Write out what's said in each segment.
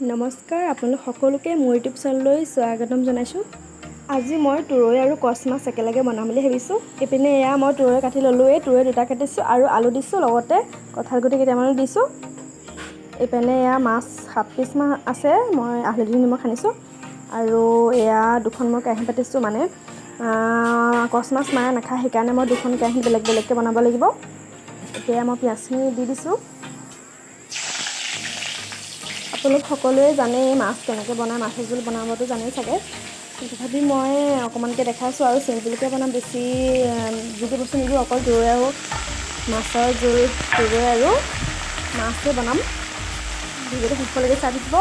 নমস্কাৰ, আপোনালোক সকলোকে মোৰ ইউটিউব চেনেললৈ স্বাগতম জনাইছোঁ। আজি মই তুৰৈ আৰু কচ মাছ একেলগে বনাম বুলি ভাবিছোঁ। ইপিনে এয়া মই তুৰৈ কাটি ল'লোৱেই। তুৰৈ দুটা কাটিছোঁ আৰু আলু দিছোঁ, লগতে কঁঠাল গুটি কেইটামানো দিছোঁ। ইপিনে এয়া মাছ 7 পিচমান আছে, মই হালধি নিমখ সানিছোঁ। আৰু এয়া দুখন মই কেৰাহী পাতিছোঁ, মানে কচ মাছ মায়ে নাখায়, সেইকাৰণে মই দুখন কেৰাহী বেলেগ বেলেগকৈ বনাব লাগিব। এতিয়া মই পিঁয়াজখিনি দি দিছোঁ। আপোনালোক সকলোৱে জানেই মাছ কেনেকৈ বনায়, মাছৰ জোল বনাবতো জানেই চাগে, তথাপি মই অকণমানকৈ দেখাইছোঁ আৰু চিম্পুলকৈ বনাম। বেছি যিটো বস্তু নিদিওঁ, অকল তুৰৈ আৰু মাছৰ জোল, তুৰৈ আৰু মাছে বনাম। ভিডিঅ'টো শেষলৈকে চাই থাকিব।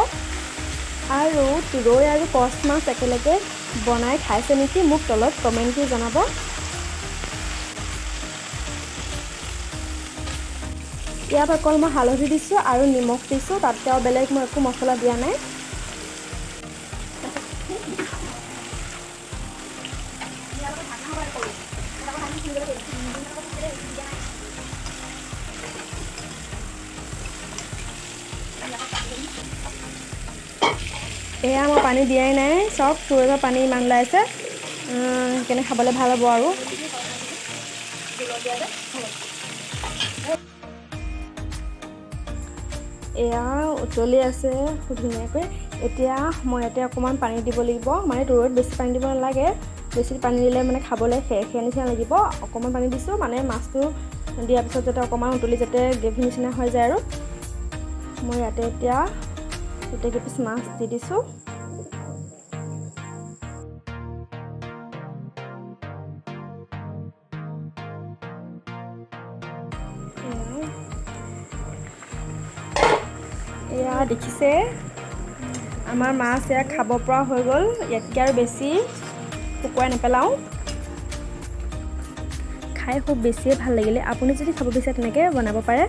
আৰু তুৰৈ আৰু কচ মাছ একেলগে বনাই খাইছে নেকি মোক তলত কমেণ্ট কৰি জনাব। ইয়াত অকল মই হালধি দিছোঁ আৰু নিমখ দিছোঁ, তাতকৈ আৰু বেলেগ মই একো মছলা দিয়া নাই। এয়া মই পানী দিয়াই নাই, চাওক তুৰৈৰ পৰা পানী ইমান ওলাই আছে, সেইকাৰণে খাবলৈ ভাল হ'ব। আৰু এয়া উতলি আছে খুব ধুনীয়াকৈ। এতিয়া মই ইয়াতে অকণমান পানী দিব লাগিব, মানে তুৰৈত বেছি পানী দিব নালাগে, বেছি পানী দিলে মানে খাবলৈ সেৰ নিচিনা লাগিব। অকণমান পানী দিছোঁ, মানে মাছটো দিয়াৰ পিছত যাতে অকণমান উতলি যাতে গ্ৰেভি নিচিনা হৈ যায়। আৰু মই ইয়াতে এতিয়া গোটেই কেইপিচ মাছ দি দিছোঁ। এয়া দেখিছে আমাৰ মাছ এয়া খাব পৰা হৈ গ'ল। ইয়াতকৈ আৰু বেছি শুকুৱাই নেপেলাওঁ। খাই খুব বেছিয়ে ভাল লাগিলে। আপুনি যদি খাব বিচাৰে তেনেকৈ বনাব পাৰে।